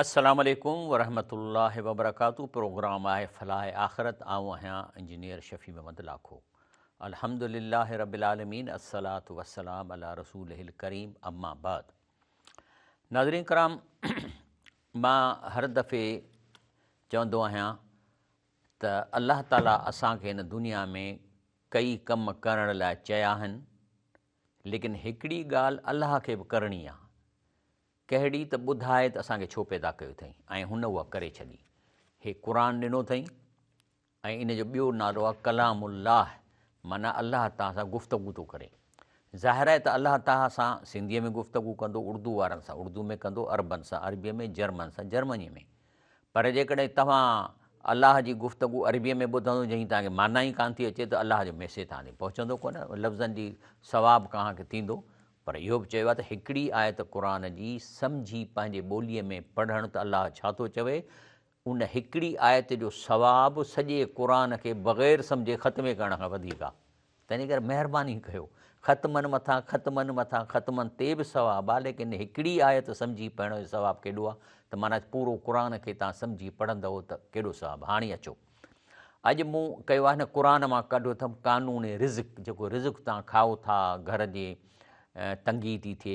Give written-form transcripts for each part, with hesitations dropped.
السلام عليڪم ورحمة الله وبرڪاته پروگرام آهي فلاح آخرت آئون آهيان انجنيئر شفيع محمد لاکو الحمد لله رب العالمين الصلاة والسلام علي رسوله الڪريم اما بعد ناظرين ڪرام مان هر دفعي چوندو آهيان ته الله تعالي اسان کي هن دنيا ۾ ڪئي ڪم ڪرڻ لاء چيا آهن ليڪن هڪڙي ڳالهه الله کي به ڪرڻي آهي ڪهڙي ته ٻڌاء ته اسان کي ڇو پيدا ڪيو اٿئي ۽ هن اها ڪري ڇڏي. هي قرآن ڏنو اٿئي ۽ ان جو ٻيو نالو آهي ڪلام الله معنيٰ الله توهان سان گفتگو ٿو ڪري. ظاهر آهي ته الله توهان سان سنڌيء ۾ گفتگو ڪندو، اردو وارن سان اردو ۾ ڪندو، عربن سان عربيء ۾، جرمن سان جرمنيء ۾. پر جيڪڏهن توهان الله جي گفتگو عربيء ۾ ٻڌندو جنهن جي توهان کي معنيٰ ئي ڪانه ٿي اچي ته الله جو ميسيج توهان تائين پهچندو ڪونه، لفظن جي ثواب ڪانه کي ٿيندو. پر اهو به چيو آهي ته هڪڙي آيت قرآن جي سمجهي پنهنجي ٻوليء ۾ پڙهڻ ته الله ڇا ٿو چوي، ان هڪڙي آيت جو ثواب سڄي قرآن کي بغير سمجهي ختمي ڪرڻ کان وڌيڪ آهي. تنهنجي ڪري مهرباني ڪيو ختمن مٿان ختمن مٿان ختمن تي به ثواب آهي ليڪن هڪڙي آيت سمجهي پڙهڻ جو ثواب ڪيڏو آهي ته معنيٰ پورو قرآن کي توهان سمجهي پڙهندؤ ته ڪيڏو ثواب هاڻي اچو اڄ مون ڪيو آهي هن قرآن مان ڪڍيو اٿم قانون رزق جيڪو رزق توهان کائو ٿا گهر جي تنگي ٿي ٿئي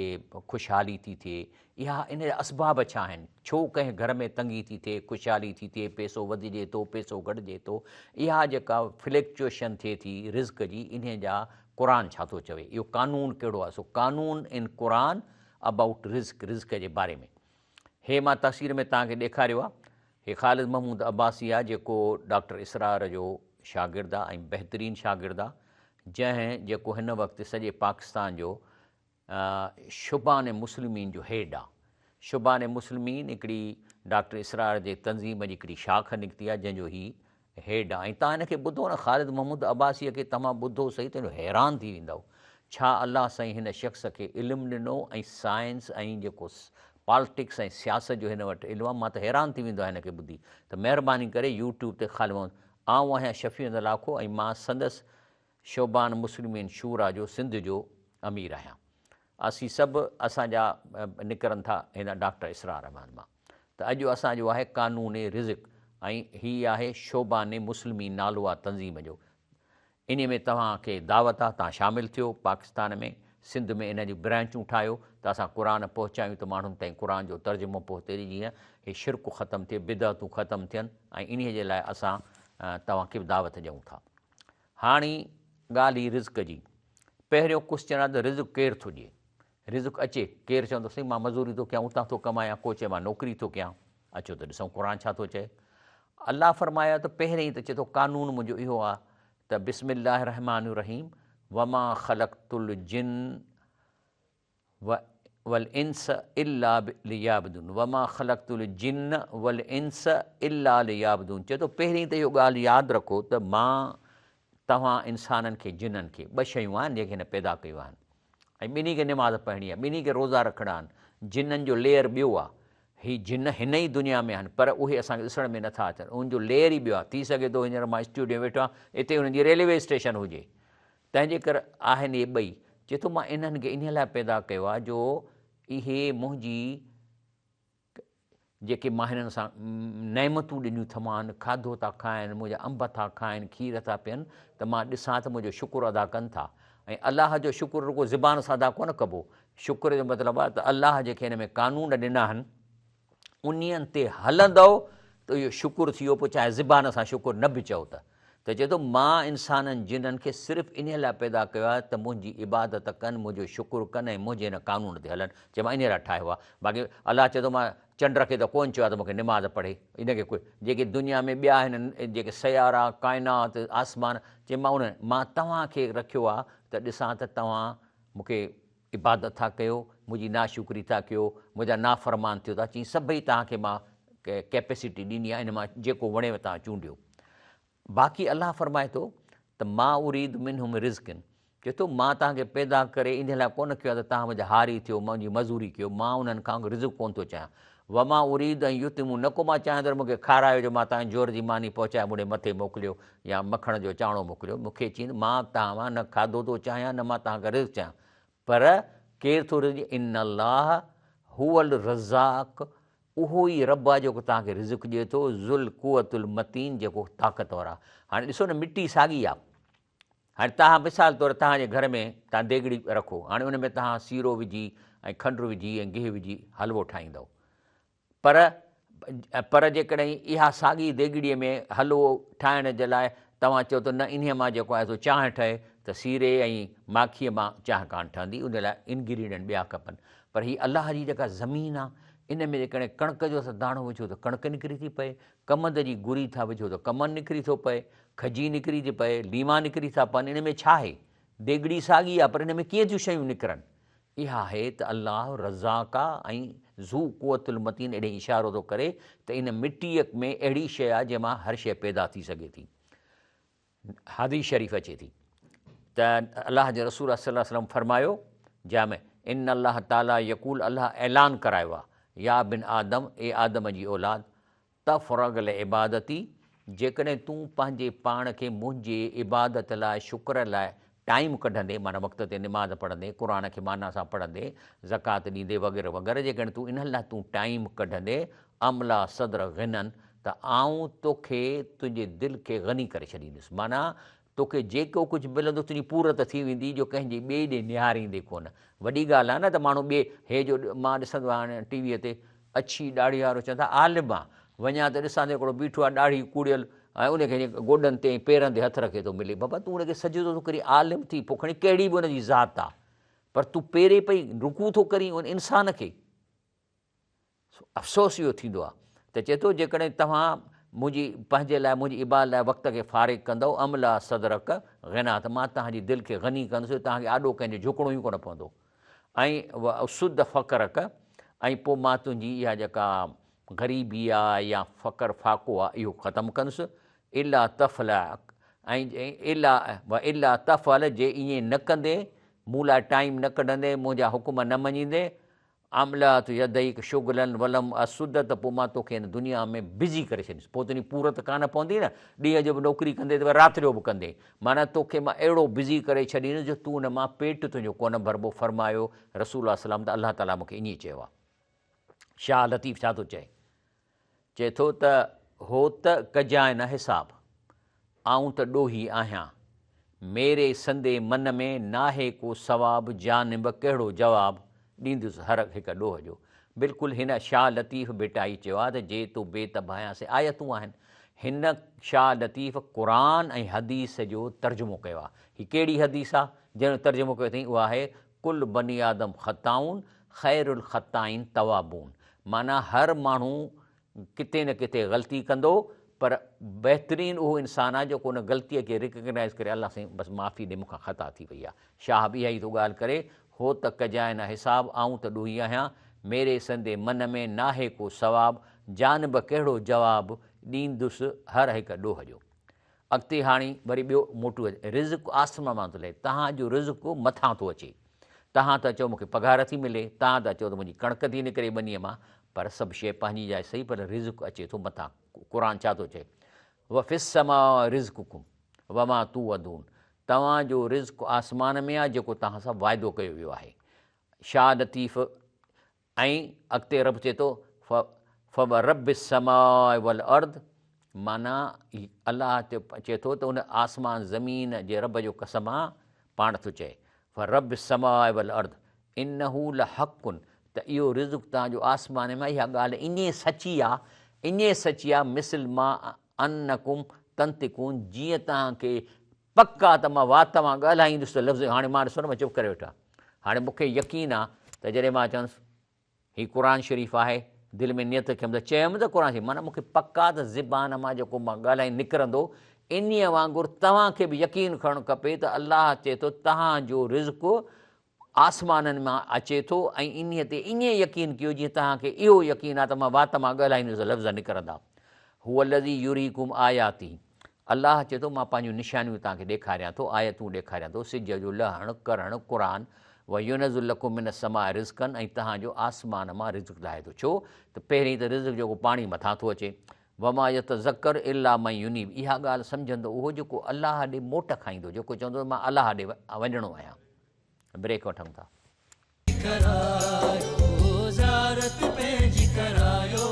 خوشحالي ٿي ٿئي اها ان جا اسباب ڇا آهن؟ ڇو ڪنهن گهر ۾ تنگي ٿي ٿئي، خوشحالي ٿي ٿئي، پئسو وڌجي ٿو، پئسو گهٽجي ٿو، اها جيڪا فليڪچوئيشن ٿئي ٿي رزق جي انهي جا قرآن ڇا ٿو چوي، اهو قانون ڪهڙو آهي، سو قانون ان قرآن ابائوٽ رزق، رزق جي باري ۾ هي مان تصوير ۾ توهان کي ڏيکاريو آهي، هي خالد محمود عباسي آهي جيڪو ڊاڪٽر اسرار جو شاگرد آهي ۽ بهترين شاگرد آهي، جنهن جيڪو هن وقت سڄي پاڪستان جو شبان مسلمين جو هيڊ آ. شبان مسلمين هڪڙي ڊاڪٽر اسرار جي تنظيم جي هڪڙي شاخ نڪتي آ جنهن جو هي هيڊ آ ۽ توهان هن کي ٻڌو نه خالد محمود عباسيء کي توهان ٻڌو سهي ته حيران ٿي ويندؤ ڇا الله سائين هن شخص کي علم ڏنو ۽ سائنس ۽ جيڪو پالٽڪس ۽ سياست جو هن وٽ علم آ مان ته حيران ٿي ويندو آهيان هن کي ٻڌي ته مهرباني ڪري يوٽيوب تي خالد محمود آئون آهيان شفيع احمد لاکو ۽ مان سندس شعبان مسلمين شوريٰ جو سنڌ جو امير آهيان. اسين سڀ اسان جا نڪرن ٿا هن ڊاڪٽر اسرار احمد مان ته اڄ اسان جو آهي قانون رزق ۽ هي آهي شعبان مسلمين نالو آ تنظيم جو انهي ۾ توهان کي دعوت آ توهان شامل ٿيو پاڪستان ۾ سنڌ ۾ ان جون برانچون ٺاهيو ته اسان قرآن پهچايون ته ماڻهن تائين قرآن جو ترجمو پهتي جيئن هي شرڪ ختم ٿئي بدعتون ختم ٿين ۽ انهي جي لاء اسان توهان کي به دعوت ڏيون ٿا. هاڻي ڳالهه هئي رزق جي. پهريون ڪوسچن آهي ته رزق ڪير ٿو ڏئي؟ رزق اچي، ڪير چوندو سائين مان مزوري ٿو ڪيان اتان ٿو ڪمايان، ڪو چئي مان نوڪري ٿو ڪيان. اچو ته ڏسون قرآن ڇا ٿو چئي. الله فرمايو ته پهرين ته چئي ٿو قانون منهنجو اهو آهي ته بسم الله الرحمٰن الرحيم وما خلقت الجن والانس الا ليعبدون وما خلقت الجن والانس الا ليعبدون چئي ٿو پهرين ته اهو ڳالهه ياد رکو ته مان توهان انسانن کي جنن کي ٻه شيون آهن جيڪي هن پيدا ڪيون آهن ۽ ٻنهي کي نماز پڙهڻي آهي ٻنهي کي روزا رکڻا آهن جنن جو ليئر ٻيو آهي هي جن هن ئي دنيا ۾ آهن پر اهي اسان کي ڏسڻ ۾ نٿا اچن انهن جو ليئر ئي ٻيو آهي ٿي سگهي ٿو هينئر مان اسٽوڊيو ويٺو آهيان اتي انهن جي ريلوي اسٽيشن هجي تنهن جي ڪري آهن اهي ٻئي. چئي ٿو مان انهن کي انهيء لاء پيدا ڪيو آهي جو اهي منهنجي جيڪي مان هنن سان نعمتون ڏنيون ٿمان، کاڌو ٿا کائن، منهنجا انب ٿا کائن، کير ٿا پين ته مان ڏسان ته منهنجو شڪر ادا ڪن ٿا ۽ الله جو شڪر رڳو زبان سان ادا ڪونه ڪبو، شڪر جو مطلب آهي ته الله جيڪي هن ۾ قانون ڏنا آهن، انهن تي هلندؤ ته اهو شڪر ٿي ويو پوء چاهي زبان سان شڪر نه به چئو ته ته چئي ٿو مان انسانن جنن کي صرف انهيء لاء پيدا ڪيو آهي ته منهنجي عبادت ڪن منهنجو شڪر ڪن ۽ منهنجي هن قانون تي هلن چئي مان انهيء لاء ٺاهيو آهي باقي الله چئي ٿو مان چنڊ کي ته ڪونه چيو آهي ته مون کي نماز پڙهي ان کي ڪوئي جيڪي دنيا ۾ ٻيا آهن جيڪي سيارا ڪائنات آسمان چئي مان انهن مان توهان کي رکيو آهي ته ڏسان ته توهان مون کي عبادت ٿا ڪيو، منهنجي ناشڪري ٿا ڪيو، منهنجا نافرمان ٿيو ٿا، چيائين سڀئي توهان کي مان ڪيپيسٽي ڏني آهي ان مان جيڪو وڻيو توهان چونڊيو. باقي الله فرمائي ٿو ته ما اريد منهم رزق چئي ٿو مان توهان کي پيدا ڪري انهي لاء ڪونه ڪيو آهي ته توهان منهنجا هاري ٿيو منهنجي مزوري ڪيو، مان انهن کان رزق ڪونه ٿو چاهيان. وما اريد ان يطعمون نه ڪو مان چاهيان ٿو ته مون کي کارايو جو مان توهان جي جوئر جي ماني پهچائي مون ڏي مٿي موڪليو يا مکڻ جو چاڻو موڪليو مون کي چين مان توهان مان نه کاڌو ٿو چاهيان نه مان توهان کان رزق چاهيان پر ڪير ٿو رزق ان الله هو الرزاق اهو ئي رب آهي جيڪو توهان کي رزق ڏئي ٿو، ذوالقوة المتين جيڪو طاقتور آهي. هاڻي ڏسو نه مٽي ساڳي آهي. هاڻي توهان مثال طور توهان جي گهر ۾ توهان ديڳڙي رکو، هاڻي ان ۾ توهان سيرو وجهي ۽ کنڊ وجهي ۽ گيهه وجهي حلوو ٺاهيندؤ. پر پر جيڪڏهن اها ساڳي ديڳڙيء ۾ حلوو ٺاهڻ جي لاء توهان چئو ته نه انهيء مان جيڪو آهي سو چانهه ٺهي ته سيري ۽ ماکيء مان چانهه ڪانه ٺهندي، ان لاء انگريڊينٽ ٻيا کپن. پر هي الله جي جيڪا زمين آهي ان ۾ جيڪڏهن ڪڻڪ جو اسان داڻو وجهون ته ڪڻڪ نڪري ٿي پئي، ڪمند جي گري ٿا وجهون ته ڪمند نڪري ٿو پئي، کجي نڪري ٿي پئي، ليما نڪري ٿا پون، ان ۾ ڇا آهي؟ ديڳڙي ساڳي آهي پر ان ۾ ڪيئن ٿيون شيون نڪرن؟ اها آهي ته الله رزاق آ ۽ ذو قوت المتين اهڙي اشارو ٿو ڪري ته ان مٽيء ۾ اهڙي شيء آ جنهن مان هر شيء پيدا ٿي سگهي ٿي. حديث شريف اچي ٿي ته الله جي رسول صلي الله عليه وسلم فرمايو جنهن ۾ ان الله تعالي يقول الله اعلان ڪرايو آ يا بن آدم اي آدم جي اولاد تفرغ لعبادتي، جيڪڏهن تون پنهنجي پاڻ کي منهنجي عبادت لاء، شڪر لاء، ٽائيم ڪڍندين، معنيٰ وقت تي نماز پڙهندين، قرآن کي معنيٰ سان پڙهندين، زڪوات ڏيندين وغيره وغيره جيڪڏهن تون انهن لاء تون ٽائيم ڪڍندين، املا صدر غنًا ته آئون توکي تنهنجي دل کي غني ڪري ڇڏيندس، معنيٰ توکي جيڪو ڪجهه ملندو تنهنجي پورت ٿي ويندي جو ڪنهن جي ٻئي ڏي نهاريندي ڪونه. وڏي ڳالهه آهي نه ته ماڻهو ٻئي هي جو مان ڏسندو آهيان هاڻي ٽي ويء تي اڇي ڏاڙهي وارو چون ٿا عالم آ وڃان ته ڏسان ته هڪڙو بيٺو آ ڏاڙهي ڪوڙيل ۽ ان کي گوڏن تي ۽ پيرن تي هٿ رکي ٿو ملي بابا تون ان کي سجدو ٿو ڪرين عالم ٿي پوء کڻي ڪهڙي به ان جي ذات آ پر تون پيري پئي رڪوع ٿو ڪرين ان انسان کي. سو افسوس اهو ٿيندو آهي ته چئي ٿو جيڪڏهن توهان منهنجي پنهنجي لاء منهنجي عبادت لاء وقت کي فارغ ڪندؤ املا صدرک غنا ته مان توهان جي دل کي غني ڪندس جو توهان کي آڏو ڪنهن جو جهڪڻو ئي ڪونه پوندو ۽ اسد فقرک ۽ پوء مان تنهنجي اها جيڪا غريبي آهي يا فقر فاقو آهي اهو ختم ڪندس الا تفعل ۽ الا والا تفعل جي ائين نه ڪندين مون لاء ٽائيم نه ڪڍندين منهنجا حڪم نه مڃيندين املأت يديک شغلا ولم اسد ته پوء مان توکي هن دنيا ۾ بزي ڪري ڇڏيندس پوء تنهنجي پورت ڪانه پوندي نه ڏينهن جو به نوڪري ڪندين ته رات جو به ڪندين معنيٰ توکي مان اهڙو بزي ڪري ڇڏيندس جو تون ان مان پيٽ تنهنجو ڪونه ڀربو فرمايو رسول الله صلعم ته الله تعاليٰ مون کي ائين چيو آهي شاهه لطيف ڇا ٿو چئي چئي ٿو ته هو ته ڪجانء نه حساب، آئون ته ڏوهي آهيان. ميري سندي من ۾ ناهي ڪو ثواب جانب ڪهڙو جواب ڏيندس هر هڪ ڏوهه جو. بلڪل هن شاهه لطيف ڀٽائي چيو آهي ته جي تو بي تڀايان سي آيتون آهن. هن شاهه لطيف قرآن ۽ حديث جو ترجمو ڪيو آهي. هي ڪهڙي حديث آهي جنهن جو ترجمو ڪيو اٿئين اها آهي ڪل بني آدم خطائون خير الخطائين توابون معنيٰ هر ماڻهو ڪٿي نه ڪٿي غلطي ڪندو پر بهترين اهو انسان آهي جيڪو ان غلطيء کي ريڪگنائيز ڪري الله سائين بس معافي ڏي مون کان خطا ٿي وئي آهي شاهه به اها ئي ٿو ڳالهه ڪري هو ته ڪجانء نه حساب آئون ته ڏوهي آهيان ميري سندي من ۾ ناهي ڪو ثواب جانب ڪهڙو جواب ڏيندس هر هڪ ڏوهه جو. اڳتي هاڻي وري ٻيو موٽو اچي، رزق آسمان مان ٿو لهي، تهان جو رزق مٿان ٿو اچي. تهان ٿا چئو مون کي پگهار ٿي ملي، تهان ٿا چئو ته منهنجي ڪڻڪ ٿي نڪري ٻنيء مان، پر سڀ شيء پنهنجي جاء صحيح پر رزق اچي ٿو مٿان. قرآن ڇا ٿو چئي؟ وفي السماء رزقڪم وما توعدون توهان جو رزق آسمان ۾ آهي جيڪو توهان سان وعدو ڪيو ويو آهي. شاهه لطيف ۽ اڳتي رب چئي ٿو فورب السماء والارض معنيٰ الله چئي ٿو ته ان آسمان زمين جي رب جو قسم آ پاڻ ٿو چئي فورب السماء والارض انه لحق ته اهو رزق توهان جو آسمان ۾ اها ڳالهه ائين سچي آ ائين سچي آ مثل ما انڪم تنطقون جيئن توهان کي پڪ آ ته مان وات مان ڳالهائيندس ته لفظ هاڻي مان ڏسو نه مان چپ ڪري ويٺو آهيان هاڻي مون کي يقين آ ته جڏهن مان چوندس هي قرآن شريف آهي دل ۾ نيت رکيم ته چيم ته قرآن شريف معنيٰ مون کي پڪ آ ته زبان مان جيڪو مان ڳالهائي نڪرندو انهيء وانگر توهان کي به يقين کڻڻ کپي ته الله چئي ٿو توهان جو رزق آسمانن مان اچي ٿو ۽ انهيء تي ائين يقين ڪيو جيئن توهان کي اهو يقين آهي ته مان وات مان ڳالهائيندس ته لفظ نڪرندا. هو الذي يريڪم آياته الله چئي ٿو مان پنهنجون نشانيون توهان کي ڏيکاريان ٿو، آيتون ڏيکاريان ٿو، سج جو لهڻ، ڪرڻ، قرآن، وينزل لڪم من السماء رزقا ۽ توهان جو آسمان مان رزق لاهي ٿو ڇو ته پهرين ته رزق جيڪو پاڻي مٿان ٿو اچي. وما يتذڪر الا من ينيب اها ڳالهه سمجهندو اهو جيڪو الله ڏي موٽ کائيندو جيڪو چوندو ته مان الله ڏي وڃڻو آهيان. بريڪ وٺون ٿا. ڪرايو زيارت پنهنجي ڪرايو.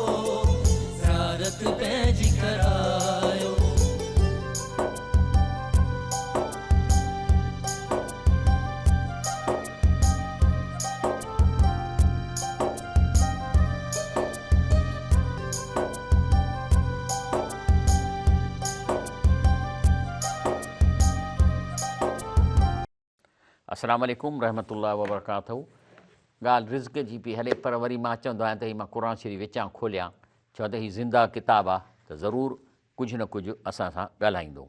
السلام عليڪم رحمة الله وبرڪاته ڳالهه رزق جي پئي هلي پر وري مان چوندو آهيان ته هي مان قرآن شريف وچان کوليان ڇو ته هي زنده ڪتاب آ ته ضرور ڪجهه نه ڪجهه اسان سان ڳالهائيندو.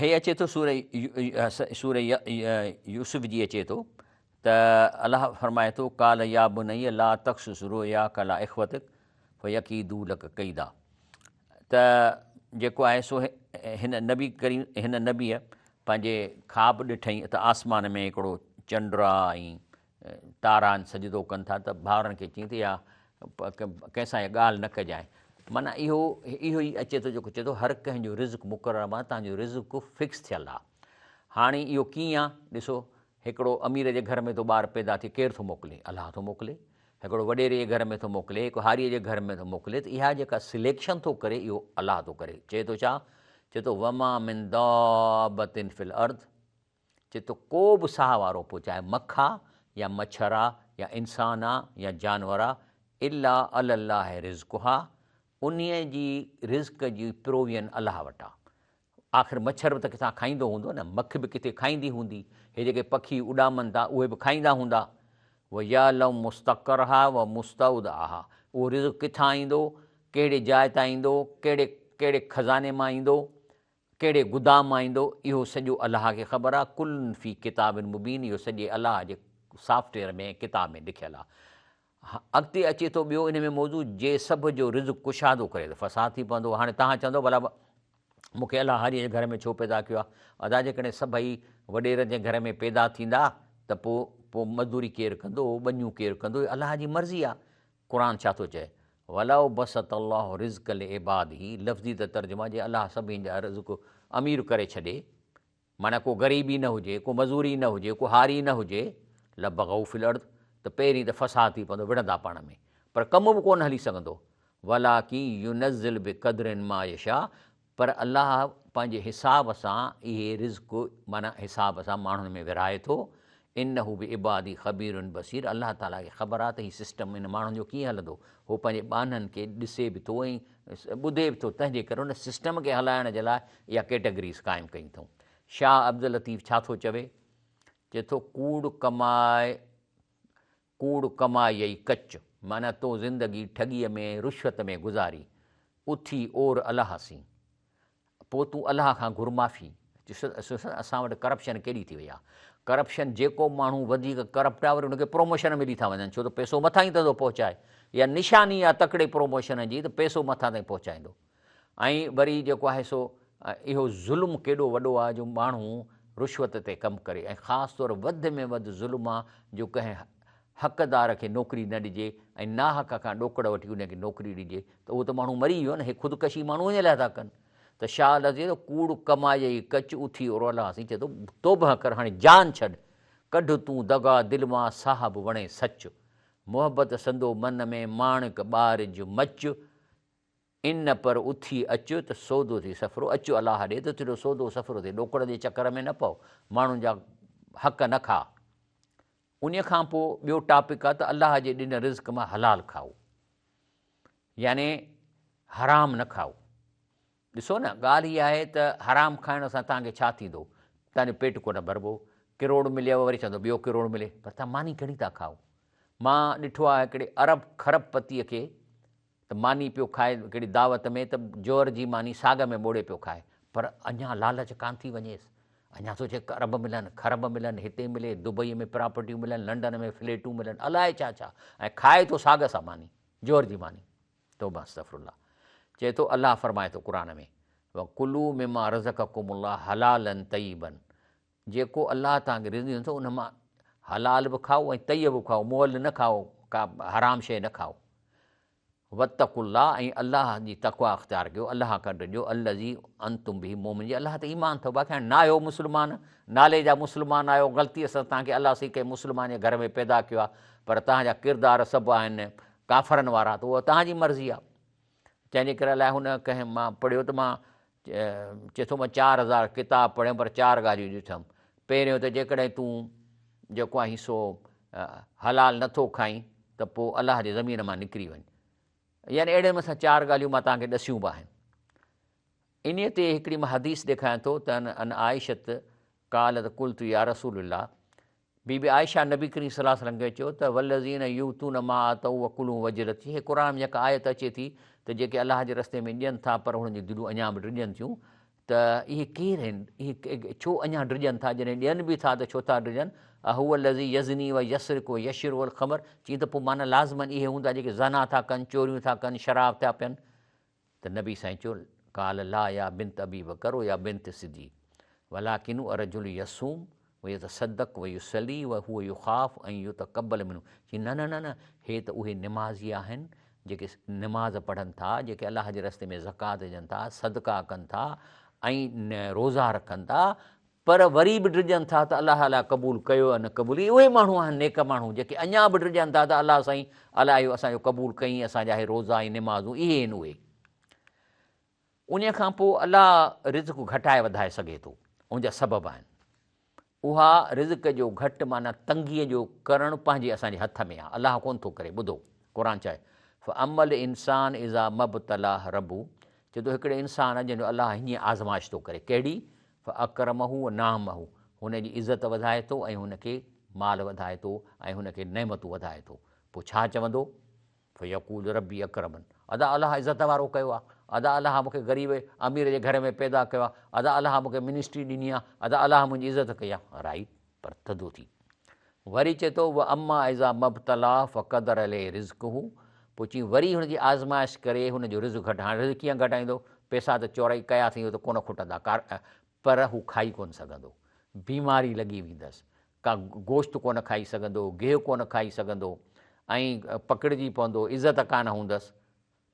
هي اچي ٿو سورة سورة يوسف جي اچي ٿو ته الله فرمائي ٿو قال يا بني لا تقصص رؤياك على اخوتك فيڪيدو لڪ ڪيدا ته جيڪو آهي سو هن نبي ڪريم هن نبيء پنهنجي خواب ڏٺئي ته آسمان ۾ هڪڙو چنڊ آ ۽ تارا آهن سجدو ڪن ٿا ته ڀائرن کي چيائين ته اها ڪنهن سان اها ڳالهه نه ڪجانء معنيٰ اهو اهو ئي اچي ٿو جيڪو چئي ٿو هر ڪنهن جو رزق مقرر آ معنيٰ تنهنجو جو رزق فڪس ٿيل آ هاڻي اهو ڪيئن آ ڏسو هڪڙو امير جي گهر ۾ ٿو ٻار پيدا ٿئي ڪير ٿو موڪلي الله ٿو موڪلي هڪڙو وڏيري جي گهر ۾ ٿو موڪلي، هڪ هاريء جي گهر ۾ ٿو موڪلي ته اها جيڪا سليڪشن ٿو ڪري اهو الله ٿو ڪري. چئي ٿو ڇا؟ چئي ٿو وما من دابة في الارض چئي ٿو ڪو به ساهه وارو پوء چاهي مک آ يا مڇر آ يا انسان آ يا جانور آ الا علي الله رزقها انهيء جي رزق جي پرووين الله وٽ آ. آخر مڇر به ته ڪٿان کائيندو هوندو نه، مک به ڪٿي کائيندي هوندي، هي جيڪي پکي اڏامن ٿا اهي به کائيندا هوندا. ويعلم مستقرها ومستودعها اهو رزق ڪٿان ايندو، ڪهڙي جاء تان ايندو، ڪهڙي ڪهڙي خزاني مان ايندو، ڪهڙي گدام مان ايندو، اهو سڄو الله کي خبر آهي، ڪل في ڪتاب مبين اهو سڄي الله جي سافٽ ويئر ۾ ڪتاب ۾ لکيل آهي. اڳتي اچي ٿو ٻيو ان ۾ موضوع جي سڀ جو رزق ڪشادو ڪري ته فساد ٿي پوندو. هاڻي توهان چوندؤ ڀلا مون کي الله هاريء جي گهر ۾ ڇو پيدا ڪيو آهي؟ ادا جيڪڏهن سڀئي وڏيرن جي گهر ۾ پيدا ٿيندا ته پوء پوء مزدوري ڪير ڪندو، ٻنيون ڪير ڪندو، اهو الله جي مرضي آهي. قرآن ڇا ٿو چئي؟ ولو بسط الله الرزق لعباده لفظي ته ترجمه جي الله سڀني جا رزق امير ڪري ڇڏي معنيٰ ڪو غريب ئي نه هجي، ڪو مزور ئي نه هجي، ڪو هاري ئي نه هجي، لبغوا في الارض، ته پهرين ته فساد ٿي پوندو، وڙهندا پاڻ ۾، پر ڪم به ڪونه هلي سگهندو، ولڪن ينزل بقدر ما يشاء، پر الله پنهنجي حساب سان اهي رزق معنيٰ حساب سان ماڻهن ۾ ورهائي ٿو، انه بعباده خبير بصير، الله تعاليٰ کي خبر آهي ته هي سسٽم ان ماڻهن جو ڪيئن هلندو، هو پنهنجي ٻانهن کي ڏسي به ٿو ۽ ٻڌي به ٿو، تنهن جي ڪري ان سسٽم کي هلائڻ جي لاء اها ڪيٽيگريز قائم ڪئي اٿئون. شاهه عبداللطيف ڇا ٿو چوي؟ چئي ٿو ڪوڙ ڪماء ڪوڙ ڪمايئي ڪچ، معنيٰ تو زندگي ٺڳيء ۾ رشوت ۾ گذاري، اٿي اور الله سين. پوء تون الله کان گهر معافي. ڏسو اسان وٽ ڪرپشن ڪيڏي ٿي وئي آهي. ڪرپشن جيڪو ماڻهو وڌيڪ ڪرپٽ آهي وري ان کي پروموشن ملي ٿا وڃن ڇو ته پئسو مٿان ئي ٿو پهچائي. اها نشاني آهي تڪڙي پروموشن جي ته پئسو مٿان تائين پهچائيندو. ۽ وري جيڪو آهي سو اهو ظلم ڪيڏو وڏو آهي جو ماڻهو رشوت تي ڪم ڪري ۽ خاص طور وڌ ۾ وڌ ظلم آهي جو ڪنهن حقدار کي نوڪري نه ڏجي ۽ ناحق کان ڏوڪڙ وٺي ان کي نوڪري ڏجي ته اهو ته ماڻهو مري ويو نه، هي خودڪشي ماڻهو ان لاء ٿا ڪن ته شاهه الله چئي ٿو ڪوڙ ڪمايئي ڪچ اٿي اورالهه سين چئي ٿو توبهه ڪر هاڻي جان ڇڏ ڪڍ تون دغا دل مان صاحب وڻي سچ محبت سندو من ۾ ماڻڪ ٻارج مچ ان پر اٿي اچ ته سودو ٿي سفرو اچ الله ڏي ته تنهنجو سودو سفرو ٿئي ڏوڪڙ جي چڪر ۾ نه پئو ماڻهن جا حق نه کاء. انهيء کان پوء ٻيو ٽاپڪ آ ته الله جي ڏنل رزق مان حلال کائو يعني حرام نه کائو. ڏسو نه ڳالهه هيء آهي ته حرام کائڻ سان توهان کي ڇا ٿيندو؟ توهان جو پيٽ ڪونه ڀربو، ڪروڙ مليو وري چوندو ٻيو ڪروڙ ملي پر توهان ماني گهڻي ٿا کائو. مان ڏٺو آهي هڪڙي عرب کرب پتيء کي ته ماني پيو کائي ڪهڙي دعوت ۾ ته جوئر جي ماني ساڳ ۾ ٻوڙي پيو کائي پر اڃا لالچ ڪانه ٿي وڃيس اڃا ٿو چئي ارب ملن کرب ملن هتي ملي دبئي ۾ پراپرٽيون ملن لنڊن ۾ فليٽون ملن الائي ڇا ڇا ۽ کائي ٿو ساڳ سان ماني جوئر جي ماني توبه استغفر الله چئي ٿو الله فرمائي ٿو قرآن ۾ وڪلوا مما رزقڪم الله حلالا طيبا جيڪو الله توهان کي رزق ڏنو اٿو ان مان حلال به کائو ۽ طيب به کائو، مئل نه کائو، ڪا حرام شيء نه کائو. واتقوا الله ۽ الله جي تقويٰ اختيار ڪيو، الله کان ڊڄو، الذي انتم به مؤمنون جي الله تي ايمان اٿو، باقي هاڻي ناهيو مسلمان، نالي جا مسلمان آهيو، غلطيء سان توهان کي الله سائين ڪنهن مسلمان جي گهر ۾ پيدا ڪيو آهي، پر توهان جا ڪردار سڀ آهن ڪافرن وارا ته اها توهان جي مرضي آهي. تنهن جي ڪري الائي هن ڪنهن مان پڙهيو ته مان چئي ٿو مان 4000 ڪتاب پڙهيم پر چار ڳالهيون ڏٺم. پهريون ته جيڪڏهن تون جيڪو آهين سو حلال نه ٿو کائين ته پوء الله جي زمين مان نڪري وڃ. يعني اهڙي نموني سان چار ڳالهيون مان توهان کي ڏسيون به آهن. انهيء تي هڪڙي مان حديث ڏيکاريان ٿو ته ان عائشة قالت قلت يا رسول الله بي بي عائشه نبي ڪريم صلي الله عليه وسلم کي چيو ته والذين يؤتون ما آتوا وقلوبهم وجلة هي قرآن ۾ جيڪا آيت اچي ٿي ته جيڪي الله جي رستي ۾ ڏين ٿا پر انهن جون دليون اڃا به ڊڄن ٿيون ته اهي ڪير آهن اهي ڇو اڃا ڊڄن ٿا جڏهن ڏين به ٿا ته ڇو ٿا ڊڄن اهو الذي يزني ويسرق ويشرب الخمر چين ته پوء معنيٰ لازماً اهي هوندا جيڪي زنا ٿا ڪن چوريون ٿا ڪن شراب ٿا پين ته نبي سائين چيو، قال لا يا بنت ابي بڪر و يا بنت صديق ولڪن الرجل يصوم ويتصدق ويصلي وهو يخاف ان يتقبل منه چي نه نه نه نه هي ته اهي نمازي آهن جيڪي نماز پڙهن ٿا جيڪي الله جي رستي ۾ زڪوات ڏين ٿا صدقا ڪن ٿا ۽ روزا رکن ٿا پر وري به ڊڄن ٿا ته الله تعاليٰ قبول ڪيو يا نه قبول هي اهي ماڻهو آهن نيڪ ماڻهو جيڪي اڃا به ڊڄن ٿا ته الله سائين الاء اهو اسان جو قبول ڪيائين اسان جا هي روزا ۽ نمازون اهي آهن اهي انهي کان پوء الله رزق گهٽائي وڌائي سگهي ٿو ان جا سبب آهن اها رزق جو گهٽ معنيٰ تنگي جو ڪرڻ پنهنجي اسان جي هٿ ۾ آهي الله ڪونه ٿو ڪري ٻڌو قرآن چاهي فاما الانسان اذا ما ابتلاه ربه چئي ٿو هڪڙي انسان جنهن جو الله هيئن آزمائش ٿو ڪري ڪهڙي فاڪرمه ونعمه هن جي عزت وڌائي ٿو ۽ هن کي مال وڌائي ٿو ۽ هن کي نعمتون وڌائي ٿو پوء ڇا چوندو؟ فيقول ربي اڪرمن ادا الله عزت وارو ڪيو آهي، ادا الله مون کي غريب امير جي گهر ۾ پيدا ڪيو آهي، ادا الله مون کي منسٽري ڏني آهي، ادا الله منهنجي عزت ڪئي آهي. رائيٽ پر ٿڌو ٿي وري چئي ٿو واما اذا ما ابتلاه فقدر عليه رزقه پوء چي وري هن جي آزمائش ڪري هن جو رزق گهٽ هاڻي رزق ڪيئن گهٽائيندو پئسا ته چورائي ڪيا اٿئي اهي ته ڪونه کٽندا ڪار پر هو کائي ڪونه سگهندو بيماري لڳي ويندس ڪا گوشت ڪونه کائي سگهندو گيهه ڪونه کائي سگهندو ۽ پڪڙجي پوندو عزت ڪانه هوندس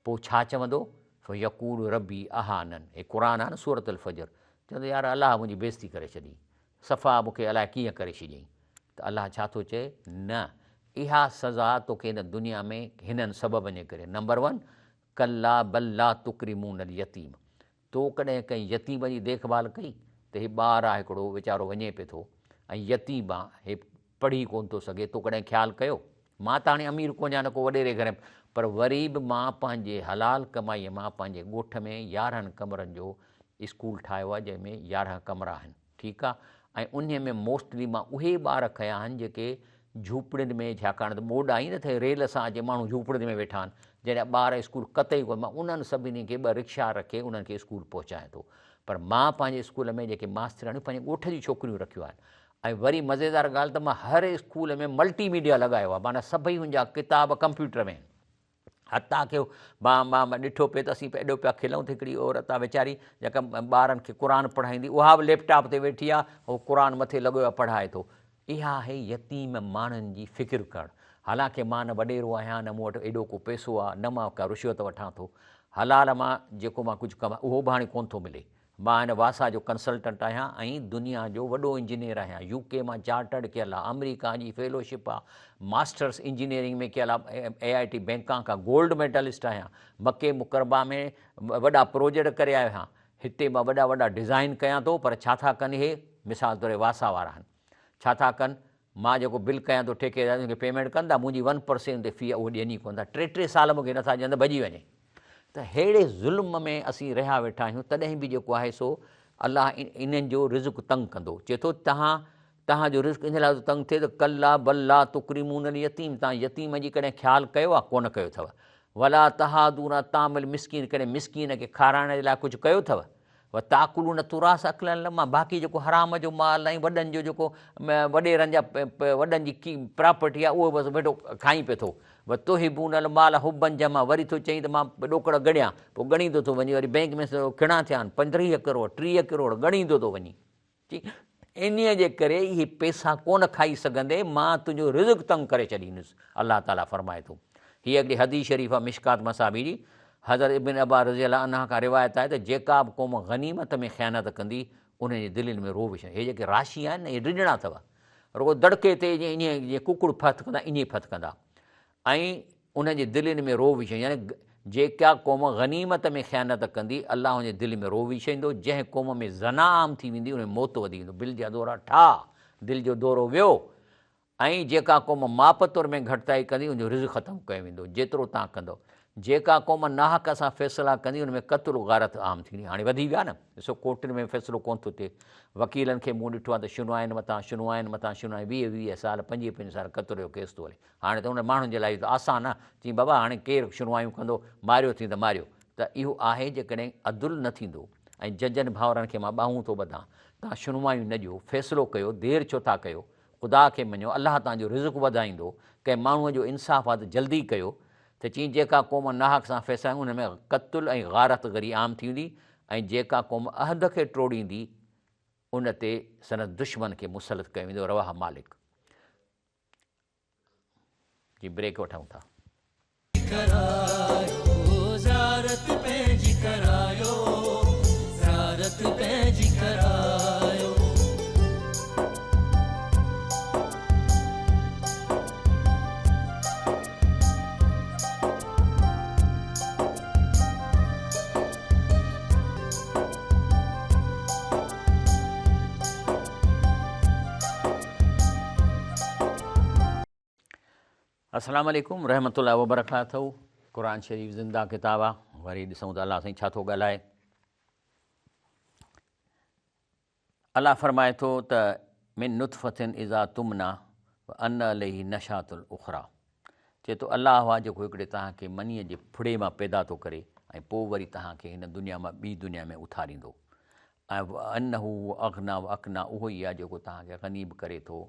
پوء ڇا چوندو؟ فيقول ربي اهانن، هي قرآن آهي نه سورة الفجر، چوندو يار الله منهنجي بيعزتي ڪري ڇڏي، صفا مون کي الائي ڪيئن ڪري ڇڏيائين. ته الله ڇا ٿو چئي؟ نه، اها سزا توکي هن دنيا ۾ هنن سببن جي ڪري، نمبر ون، ڪلا بل لا تڪرمون اليتيم، تو ڪڏهن ڪنهن يتيم جي ديک ڀال ڪئي؟ ته هي ٻار آ هڪڙو ويچارو وڃي پئي ٿو ۽ يتيم آ، هي پڙهي ڪونه ٿو سگهي، تو ڪڏهن خيال ڪيو؟ مان ته هاڻي امير ڪونه آهيان نه ڪو وڏيري گهر ۾، پر وري به مان پنهنجي حلال ڪمائيء مان پنهنجي ڳوٺ ۾ 11 ڪمرن جو اسڪول ٺاهيو آهي جنهن ۾ 11 ڪمرا آهن ٺيڪ آهي ۽ انهيء ۾ موسٽلي مان اهي ٻار کنيا آهن جيڪي جهوپڙين ۾ ڇاڪاڻ ته ٻوڏ آئي نه ته ريل سان اچي ماڻهو جهوپڙين ۾ ويٺا آهن جنهن جا ٻار اسڪول قطعي ڪونه مان انهن سڀني کي ٻه رڪشا رکي انهن کي اسڪول پهچايان ٿو پر مان پنهنجي اسڪول ۾ جيڪي ماسترياڻيون پنهنجي ڳوٺ جون ڇوڪريون رکيون آهن ۽ وري مزيدار ڳالهه ته مان هر اسڪول ۾ ملٽي ميڊيا لڳايو آهي معنيٰ سڀئي ان جا ڪتاب ڪمپيوٽر ۾ آهن حتيٰ ڪه مان مان ڏٺو پئي ته اسين ايڏو پيا کلون ته هڪڙي عورت آهي ويچاري جيڪا ٻارن کي قرآن پڙهائيندي اها به ليپ ٽاپ تي ويٺي آهي هو قرآن مٿي لڳو آهي پڙهائي ٿو اها آهي يتيم ماڻهن جي فڪر ڪرڻ حالانڪه مان نه وڏيرو آهيان نه مون وٽ ايڏو ڪو پئسو آهي نه مان ڪا رشوت وٺان ٿو حلال مان جيڪو مان ڪجهه ڪمايان اهو به هاڻي ڪونه ٿو ملي مان هن واسا جو ڪنسلٽنٽ آهيان ۽ دنيا جو وڏو انجنيئر آهيان. يو ڪي مان چارٽرڊ ڪيل آ، آمريڪا جي فيلوشپ آ، ماسٽرس انجنيئرنگ ۾ ڪيل آ، اي آء ٽي بئنڪان کان گولڊ ميڊلسٽ آهيان. مڪي مڪرمه ۾ وڏا پروجيڪٽ ڪري آيو آهيان. هتي مان وڏا وڏا ڊزائين ڪيان ٿو پر ڇا ٿا ڪن اهي مثال طور واسا وارا آهن ڇا ٿا ڪن مان جيڪو بل ڪيان ٿو ٺيڪيدار ان کي پيمينٽ ڪن ٿا منهنجي ون پرسينٽ تي في اهو ڏين ئي ڪونه ٿا ٽي ٽي سال مون کي نٿا ڏين ته ڀڄي وڃي ته ههڙي ظلم ۾ اسين رهيا ويٺا آهيون تڏهن به جيڪو آهي سو الله انهن جو رزق تنگ ڪندو چئي ٿو تهان تهان جو رزق ان لاء ٿو تنگ ٿئي ته ڪلا بل لا تڪرمون اليتيم تهان يتيم جي ڪڏهن خيال ڪيو آهي ڪونه ڪيو اٿو ولا تحاضون طعام المسڪين ڪڏهن مسڪين کي کارائڻ جي لاء ڪجهه ڪيو اٿو وتاڪلون التراث اڪلا لما باقي جيڪو حرام جو مال ۽ وڏن جو جيڪو وڏيرن جا وڏن جي پراپرٽي آهي اهو بس ويٺو کائين پيو ٿو وتحبون المال حبا جما وري ٿو چئين ته مان ڏوڪڙ ڳڻيان پوء ڳڻيندو ٿو وڃي وري بئنڪ ۾ گهڻا ٿيا آهن 35 ڪروڙ 30 ڪروڙ ڳڻيندو ٿو وڃي چي انهيء جي ڪري اهي پئسا ڪونه کائي سگهندين، مان تنهنجو رزق تنگ ڪري ڇڏيندس. الله تعاليٰ فرمائي ٿو. هيء هڪڙي حديث شريف آهي مشڪات مصابيح جي، حضرت ابن عباس رضي الله عنه کان روايت آهي ته جيڪا به قوم غنيمت ۾ خيانت ڪندي، انهن جي دلين ۾ روح وجهندس. هي جيڪي راشي آهن نه، اهي ڊڄڻا اٿو. رڳو دڙڪي تي جيئن انهيء جيئن ڪڪڙ ڦٿڪندا، ائين ڦٿڪندا. ۽ انهن جي دلين ۾ روح وجهندو، يعني جيڪا قوم غنيمت ۾ خيانت ڪندي، الله ان جي دل ۾ روح وجهندو، جنهن قوم ۾ زنا عام ٿي ويندي، ان ۾ موت وڌي ويندو، دل جا دورا ٺاهه، دل جو دورو ويو، ۽ جيڪا قوم ماپ تور ۾ گهٽتائي ڪندي، ان جو رزق ختم ڪيو ويندو، جيترو توهان ڪندؤ. جيڪا قوم ناحق سان فيصلا ڪندي ان ۾ قتل و غارت عام ٿيندي. هاڻي وڌي ويا نه، ڏسو ڪورٽن ۾ فيصلو ڪونه ٿو ٿئي. وڪيلن کي مون ڏٺو آهي ته شنوائين مٿان شنوائين مٿان شنوائين ويهه ويهه سال پنجويهه پنجويهه سال قتل جو ڪيس ٿو هلي. هاڻي ته انهن ماڻهن جي لاء اهو ته آسان آهي، چئين بابا هاڻي ڪير شنوايون ڪندو، ماريو ٿي ته ماريو. ته اهو آهي جيڪڏهن عدل نه ٿيندو ۽ ججن ڀائرن کي مان ٻانهون ٿو ٻڌان، توهان شنوايون نه ڏيو، فيصلو ڪيو، دير ڇو ٿا ڪيو، خدا کي مڃو، الله توهان جو رزق وڌائيندو، ڪنهن ماڻهوء جو انصاف آهي ته جلدي ڪيو، ته چيائين جيڪا قوم ناحق سان فيصلا ڪندي ان ۾ قتل ۽ غارت گري عام ٿيندي ۽ جيڪا قوم عهد کي ٽوڙيندي ان تي سندس دشمن کي مسلط ڪيو ويندو رواه مالڪ. جي بريڪ وٺون ٿا. ڪرايو زيارت پنهنجي ڪرايو زيارت پنهنجي ڪرايو. السلام عليڪم رحمة الله وبرڪاته قرآن شريف زنده ڪتاب آ وري ڏسون ته الله سائين ڇا ٿو ڳالهائي الله فرمائي ٿو ته من نطفة اذا تمنا وان عليه نشاة الاخرى چئي ٿو الله اهو آهي جيڪو هڪڙي توهان کي منيء جي ڦڙي مان پيدا ٿو ڪري ۽ پوء وري توهان کي هن دنيا مان ٻي دنيا ۾ اٿاريندو ۽ وانه هو اغنيٰ واقنيٰ اهو ئي آهي جيڪو توهان کي غني به ڪري ٿو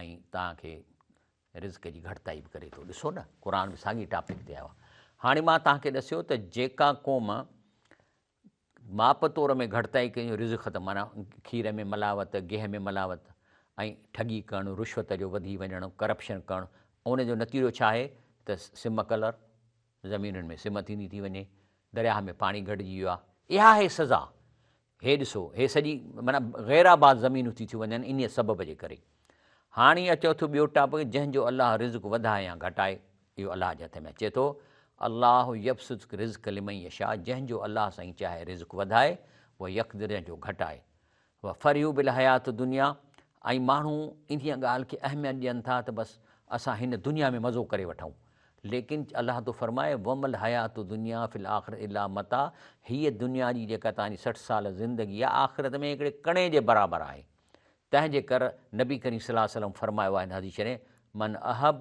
۽ توهان کي رزق جي گهٽتائي به ڪري ٿو. ڏسو نه قرآن به ساڳي ٽاپڪ تي آيو آهي. هاڻي مان توهان کي ڏسيو ته جيڪا قوم ماپ تور ۾ گهٽتائي ڪئي رزق ختم معنيٰ کير ۾ ملاوت، گيهه ۾ ملاوت ۽ ٺڳي ڪرڻ، رشوت جو وڌي وڃڻ، ڪرپشن ڪرڻ ان جو نتيجو ڇا آهي ته سم ڪلر، زمينن ۾ سم ٿيندي ٿي وڃي، درياهه ۾ پاڻي گهٽجي ويو آهي، اها آهي سزا. هي ڏسو هي سڄي معنيٰ غير آباد زمينون ٿي ٿيون وڃن انهيء سبب جي ڪري. هاڻي اچو ٿو ٻيو ٽاپڪ جنهن جو الله رزق وڌائي يا گهٽائي اهو الله جي هٿ ۾ آهي. چئي ٿو، الله يبسط الرزق لمن يشاء جنهن جو الله سائين چاهي رزق وڌائي ويقدر جنهن جو گهٽائي. وفرحوا بالحياة الدنيا ۽ ماڻهو انهيء ڳالهه کي اهميت ڏين ٿا ته بس اسان هن دنيا ۾ مزو ڪري وٺون ليڪن الله ٿو فرمائي وما الحياة الدنيا في الاخرة الا متاع هيء دنيا جي جيڪا توهان جي 60 سال زندگي آهي آخرت ۾ هڪڙي ڪڻي جي برابر آهي تنهن جي ڪر نبي ڪريم صلي الله عليه وسلم فرمايو آهي هن حديث شريف من احب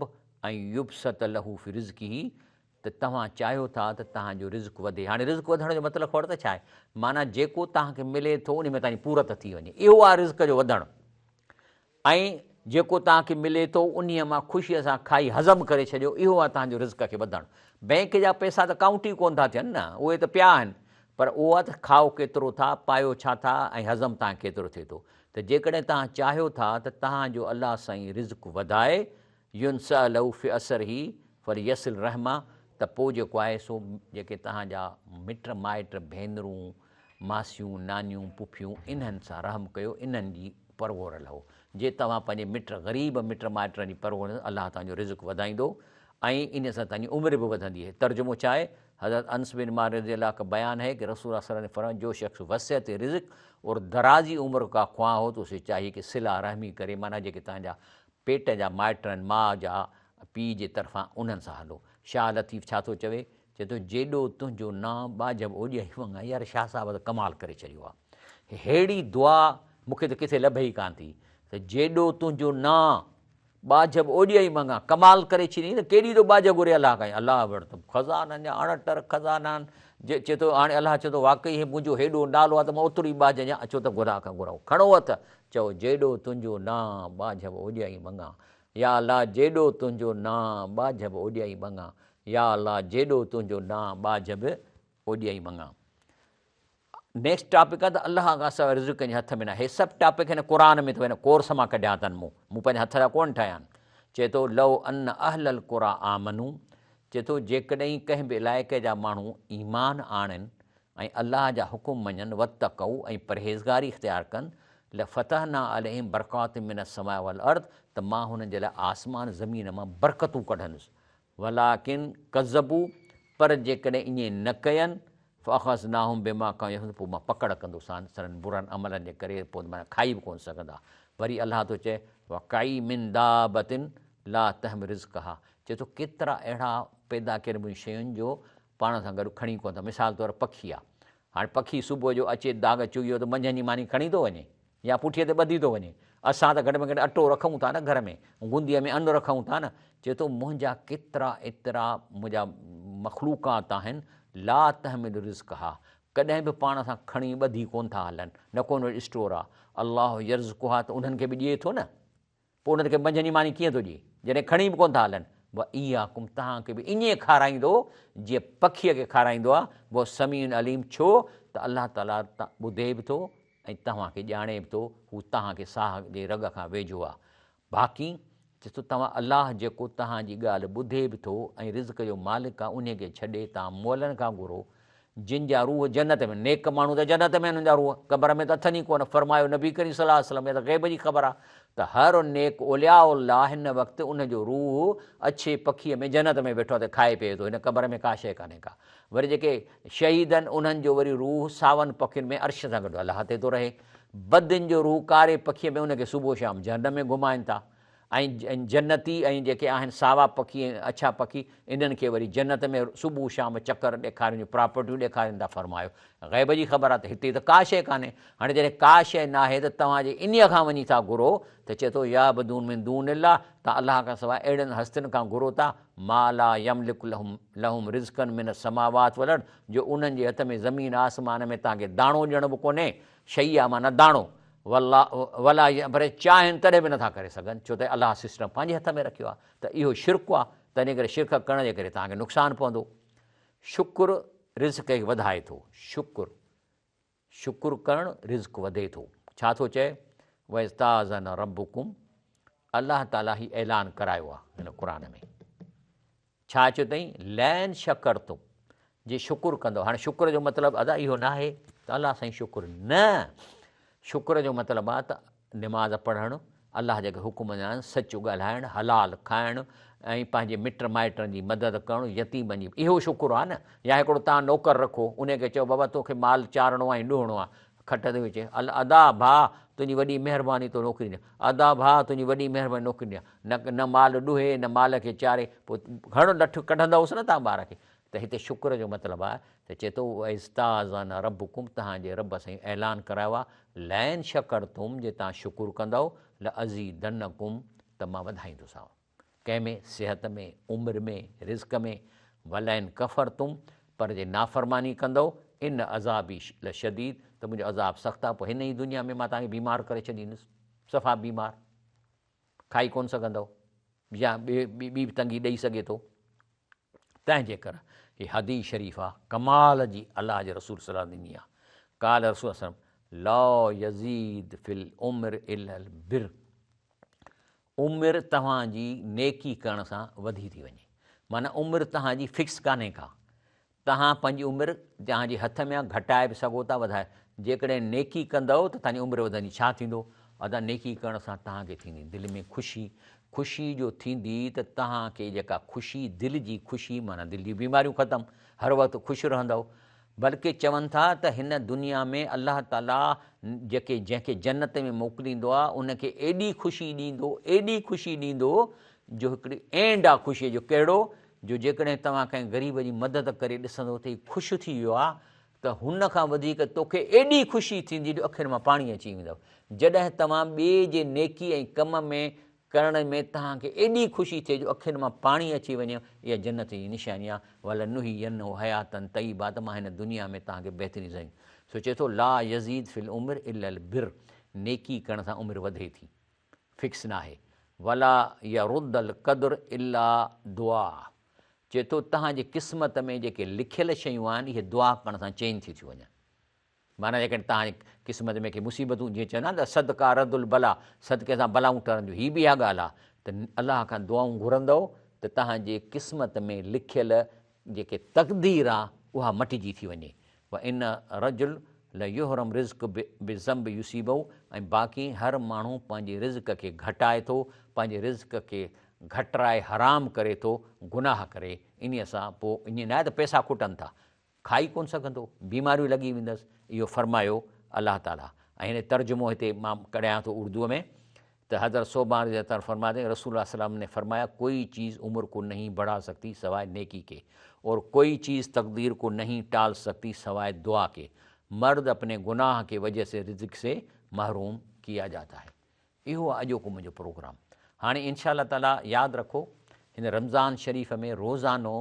ان يبسط له في رزقه ته توهان چاهيو ٿا ته توهان جو رزق وڌي هاڻي رزق وڌڻ جو مطلب خبر اٿو ڇا آهي معنيٰ جيڪو توهان کي ملي ٿو ان ۾ توهان جي پورت ٿي وڃي اهو آهي رزق جو وڌڻ ۽ جيڪو توهان کي ملي ٿو انهيء مان خوشيء سان کائي هضم ڪري ڇڏيو، اهو آهي توهان جو رزق کي وڌڻ. بئنڪ جا پئسا ته ڪائونٽ ئي ڪونه ٿا ٿين نه، اهي ته پيا آهن، پر اهو آهي ته کائو ڪيترو ٿا، پايو ڇا ٿا ۽ هضم توهان کي ڪيترو ٿئي ٿو. ته جيڪڏهن توهان چاهيو ٿا ته توهان جو الله سائين رزق وڌائي، ينسأ له في اثره فليصل رحمه، ته پوء جيڪو آهي سو جيڪي توهان جا مٽ مائٽ، ڀينرون، ماسيون، نانيون، پڦيون انهن سان رحم ڪيو، انهن جي پرگهور لهو. جي توهان پنهنجي مٽ غريب مٽ مائٽن جي پرگهور لهندؤ الله توهان جو رزق وڌائيندو ۽ انهي سان توهان جي عمر به وڌندي. ترجمو ڇا آهي؟ حضرت انس بن مالڪ رضي الله کا بيان هي ڪه رسول الله صلي الله عليه وسلم نے فرمايا جو شخص وسعت رزق اور درازي عمر کا خواهان هو تو اسي چاهيي ڪه صله رحمي ڪري معنيٰ جيڪي توهان جا پيٽ جا مائٽ آهن ماء جا پيء جي طرفان انهن سان هلو. شاهه لطيف ڇا ٿو چوي؟ چئي ٿو جيڏو تنهنجو نانء ٻاجهه به اوڏي ئي ونگان. يار شاهه صاحب ته ڪمال ڪري ڇڏيو آ. ههڙي دعا مون کي ته ڪٿي لڀي ئي ڪانه ٿي ته جيڏو تنهنجو نانء ٻاجهه به اوڏي ئي منگان. ڪمال ڪري ڇڏيائين ته ڪيڏي ٿو ٻاجهه گهري الله کان. الله وٽ ته خزانن جا اڻ ٽر خزانا آهن. جي چئي ٿو هاڻي الله چئي ٿو واقعي هي منهنجو هيڏو نالو آ ته مان اوتري ئي ٻاجهه ڏيان. اچو ته گناهه کان گهرئون. کڻو هٿ چئو جيڏو تنهنجو نانء ٻاجهه به اوڏي ئي منگان. يا الله جيڏو تنهنجو نانء ٻاجهه به اوڏيائين مڱان يا الله جيڏو تنهنجو نانء ٻاجهه به اوڏيائين مڱان. نيڪسٽ ٽاپڪ آهي ته الله کان سواء رزق ڪنهن جي هٿ ۾ ناهي. هي سڀ ٽاپڪ هن قرآن ۾ اٿو هن ڪورس مان ڪڍيا اٿن مون مون پنهنجي هٿ جا ڪونه ٺاهيا آهن. چئي ٿو لو ان اهل القريٰ آمنو چئي ٿو جيڪڏهن ڪنهن به علائقي جا ماڻهو ايمان آڻين ۽ الله جا حڪم مڃن، واتقوا ۽ پرهيزگاري اختيار ڪن، لفتحنا عليهم برڪات من السماء والارض ته مان هنن جي لاء آسمان زمين مان برڪتون ڪڍندس، ولڪن ڪذبوا پر جيڪڏهن ائين نه ڪين، فاخذناهم بما ڪانوا يفسقون پوء مان پڪڙ ڪندوسان سندن برن عملن جي ڪري پوء معنيٰ کائي به ڪونه سگهندا. وري الله ٿو چئي، وڪائي من دابة لا تحمل رزقها چئي ٿو ڪيترا اهڙا پيدا ڪيل منهنجي شين جو پاڻ سان گڏ کڻي ڪونه ٿا. مثال طور پکي آ. هاڻي پکي صبح جو اچي داغ چڳيو ته منجهند جي ماني کڻي ٿو وڃي يا پٺيء تي ٻڌي ٿو وڃي. اسان ته گهٽ ۾ گهٽ اٽو رکون ٿا نه گهر ۾، گونديء ۾ ان رکون ٿا نه. چئي ٿو منهنجا ڪيترا ايترا منهنجا مخلوقات آهن لا تحمل رزقها ڪڏهن به پاڻ سان کڻي ٻڌي ڪونه ٿا هلن، نه ڪو ان وٽ اسٽور آ. الله يرزقها ته انهن کي به ڏئي ٿو نه. پوء انهن کي منجهند جي ماني ڪيئن ٿو ڏئي، جڏهن کڻي به ڪونه ٿا هلن. واياڪم توهان کي به ائين کارائيندو جيئن پکيء کي کارائيندو آهي، وهو السميع العليم ڇو ته الله تعاليٰ ٻڌي به ٿو ۽ توهان کي ڄاڻي به ٿو، هو توهان کي ساهه جي رڳ کان ويجهو آهي. باقي ڏسو توهان الله جيڪو توهان جي ڳالهه ٻڌي به ٿو ۽ رزق جو مالڪ آهي انهي کي ڇڏي توهان مئلن کان گهرو جن جا روح جنت ۾، نيڪ ماڻهو ته جنت ۾ آهن انهن جا روح قبر ۾ ته اٿن ئي ڪونه، فرمايو نبي ڪريم صلي الله عليه وسلم اها ته غيب جي خبر آهي ته هر نيڪ اولياء الله هن وقت ان جو روح اڇي پکيء ۾ جنت ۾ ويٺو آهي ته کائي پيئي ٿو هن قبر ۾ ڪا شيء ڪانهي ڪا وري جيڪي شهيد آهن انهن جو وري روح ساون پکين ۾ عرش سان گڏ الله تي ٿو رهي بدين جو روح ڪاري پکيء ۾ ان کي صبح شام جهنم ۾ گهمائن ٿا ۽ جنتي ۽ جيڪي آهن ساوا پکي ۽ اڇا پکي انهن کي وري جنت ۾ صبح شام چڪر ڏيکارين جون پراپرٽيون ڏيکارين ٿا فرمايو غيب جي خبر آهي ته هتي ته ڪا شيء ڪانهي هاڻي جڏهن ڪا شيء ناهي ته توهان جي انهيء کان وڃي ٿا گهرو ته چئي ٿو يعبدون من دون الله توهان الله کان سواء اهڙين هستين کان گهرو ٿا ما لا يملڪ لهم لهم رزقا من السماوات والارض جو انهن جي هٿ ۾ زمين آسمان ۾ توهان کي داڻو ڏيڻ به ڪونهي شيء آهي معنيٰ داڻو والله ولا پر چاهين تڏهن به نٿا ڪري سگهن ڇو ته الله سسٽم پنهنجي هٿ ۾ رکيو آهي ته اهو شرڪ آهي تنهن ڪري شرڪ ڪرڻ جي ڪري توهان کي نقصان پوندو شڪر رزق کي وڌائي ٿو شڪر شڪر ڪرڻ رزق وڌي ٿو ڇا ٿو چئي واذ تاذن ربڪم الله تعالي هي اعلان ڪرايو آهي هن قرآن ۾ ڇا چيو اٿئين لئن شڪرتم جي شڪر ڪندؤ هاڻي شڪر جو مطلب ادا اهو ناهي ته الله سائين شڪر نه شڪر جو مطلب آهي ته نماز پڙهڻ الله جيڪي حڪم ڏنا آهن سچ ڳالهائڻ حلال کائڻ ۽ پنهنجي مٽ مائٽن جي مدد ڪرڻ يتيمن جي اهو شڪر آهي نه يا هڪڙو تان نوڪر رکو ان کي چئو بابا توکي مال چارڻو آهي ۽ ڏوهڻو آهي کٽ تي وچ ادا ڀاء تنهنجي وڏي مهرباني تو نوڪري ڏني ادا ڀاء تنهنجي وڏي مهرباني نوڪري ڏني نه نه مال ڏوهي نه مال کي چاري پوء گهڻو لٺ ڪڍندؤس نه تان ٻار کي ته هتي شڪر جو مطلب آهي ته چئي ٿو واذ تاذن ربڪم تهان جي رب سائين اعلان ڪرايو آهي لئن شڪرتم جي تان شڪر ڪندؤ لازيدنڪم ته مان وڌائيندوسانو ڪنهن ۾؟ صحت ۾، عمر ۾، رزق ۾، ولئن ڪفرتم پر جي نافرماني ڪندؤ، ان عذابي لشديد ته منهنجو عذاب سخت آهي، پوء هن ئي دنيا ۾ مان توهان کي بيمار ڪري ڇڏيندس، صفا بيمار، کائي ڪونه سگهندؤ يا ٻي ٻي به تنگي ڏئي سگهي ٿو. تنهن جي ڪر هي حديث شريف آ ڪمال جي الله جي رسول صلي الله عليه وسلم ڏني آ قال رسول الله صلي الله عليه وسلم لا يزيد في العمر الا البر عمر توهان جي نيڪي ڪرڻ سان وڌي ٿي وڃي. معنيٰ عمر توهان جي فڪس ڪانهي ڪا. توهان پنهنجي عمر توهان جي هٿ ۾ آهي گهٽائي به سگهو ٿا وڌائي. جيڪڏهن نيڪي ڪندؤ ته توهان جي عمر وڌندي. ڇا ٿيندو؟ ادا نيڪي ڪرڻ سان توهان کي ٿيندي دل ۾ خوشي. خوشي جو ٿيندي ته توهان کي جيڪا خوشي دل جي خوشي معنيٰ دل جون بيماريون ختم. هر وقت خوش رهندؤ. بلڪه چون ٿا ته هن دنيا ۾ الله تعاليٰ جيڪي جنهن کي جنت ۾ موڪليندو آهي ان کي ايڏي خوشي ڏيندو ايڏي خوشي ڏيندو جو هڪڙي اينڊ آ خوشي جو ڪهڙو جو جيڪڏهن توهان ڪنهن غريب جي مدد ڪري ڏسندو ته هي خوش ٿي ويو آهي ته هن کان وڌيڪ توکي ايڏي خوشي ٿيندي جو اکين مان پاڻي اچي ويندو جڏهن توهان ٻئي جي نيڪي ۽ ڪم ۾ ڪرڻ ۾ توهان کي ايڏي خوشي ٿئي جو اکين مان پاڻي اچي وڃي، اها جنت جي نشاني آهي، ولنحيينه حياة طيبه ته مان هن دنيا ۾ توهان کي بهترين زندگي سو چئي ٿو لا يزيد في العمر الا البر نيڪي ڪرڻ سان عمر وڌي ٿي فڪس ناهي ولا يرد القدر الا دعاء چئي ٿو توهان جي قسمت ۾ جيڪي لکيل شيون آهن اهي دعا ڪرڻ سان چينج ٿي ٿيون وڃن. معنيٰ جيڪڏهن توهان جي قسمت ۾ ڪي مصيبتون جيئن چوندا آهن ته صدقه رد البلا صدقي سان بلائون ٽرنديون هي به اها ڳالهه آهي ته الله کان دعائون گهرندؤ ته توهان جي قسمت ۾ لکيل جيڪي تقدير آهي اها مٽجي ٿي وڃي وان رجل ليحرم رزق بذنب يصيبه ۽ باقي هر ماڻهو پنهنجي رزق کي گهٽائي ٿو پنهنجي رزق کي گهٽرائي حرام ڪري ٿو گناهه ڪري انهيء سان پوء ائين ناهي ته پئسا کٽن ٿا کائي ڪونه سگهندو، بيماريون لڳي ويندس، اهو فرمايو الله تعاليٰ ۽ هن ترجمو هتي مان ڪڍيان ٿو اردوء ۾ ته حضرت ثوبان رضي الله تعالٰي فرماتے ہیں رسول الله صلي الله عليه وسلم ني فرمايا ڪوئي چيز عمر کو نهين بڙها سڪتي سواء نيڪي ڪي اور ڪوئي چيز تقدير کو نهين ٽال سڪتي سواء دعا ڪي مرد اپني گناهه ڪي وجه سي رزق سي محروم ڪيا جاتا هي. اهو آهي اڄوڪو منهنجو پروگرام. هاڻي انشاء الله تعالٰي ياد رکو هن رمضان شريف ۾ روزانو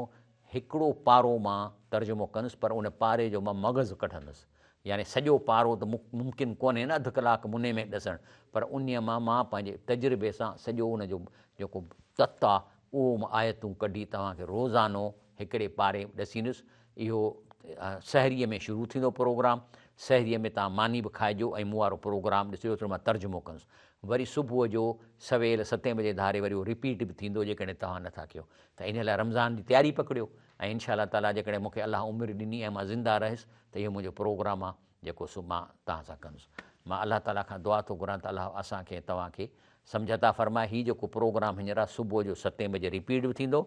هڪڙو پارو مان ترجمو ڪندس پر ان پاري جو مان مغز ڪڍندس يعني سڄو پارو ته ممڪن ڪونهي نه اڌ ڪلاڪ منهي ۾ ڏسڻ پر انهي مان مان پنهنجي تجربي سان سڄو ان جو جيڪو تت آ اهو مان آيتون ڪڍي توهان کي روزانو هڪڙي پاري ڏسيندس اهو سحريء ۾ شروع ٿيندو پروگرام، سحريء ۾ توهان ماني به کائجو ۽ مون وارو پروگرام ڏسجو ايترو مان ترجمو ڪندس. وري صبح جو سويل ستين بجي ڌاري وري اهو رپيٽ به ٿيندو جيڪڏهن توهان نٿا ڪيو ته انهيء لاء رمضان جي تياري پڪڙيو ۽ انشاء الله تعاليٰ جيڪڏهن مون کي الله عمر ڏني ۽ مان زنده رهيس ته اهو منهنجو پروگرام آهي جيڪو سو مان توهان سان ڪندس. مان الله تعاليٰ کان دعا ٿو گهران ته الله اسان کي ۽ توهان کي سمجهه عطا فرمائي. هي جيڪو پروگرام هينئر آهي صبح جو ستين بجي رپيٽ به ٿيندو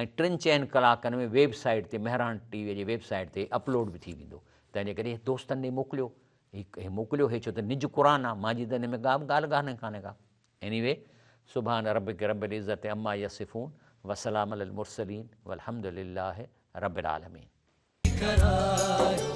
۽ ٽن چئن ڪلاڪن ۾ ويب سائيٽ تي مهراڻ ٽي وي جي ويب سائيٽ تي اپلوڊ به ٿي ويندو تنهن جي ڪري دوستن ڏي موڪليو هي موڪليو هي ڇو ته نج قرآن آهي مانجي ته هن ۾ ڪا به ڳالهه ڪانهي ڪانهي ڪا ايني وي سبحان ربک رب العزت عما يصفون وسلام علي المرسلين والحمد لله رب العالمين. ڪرايو.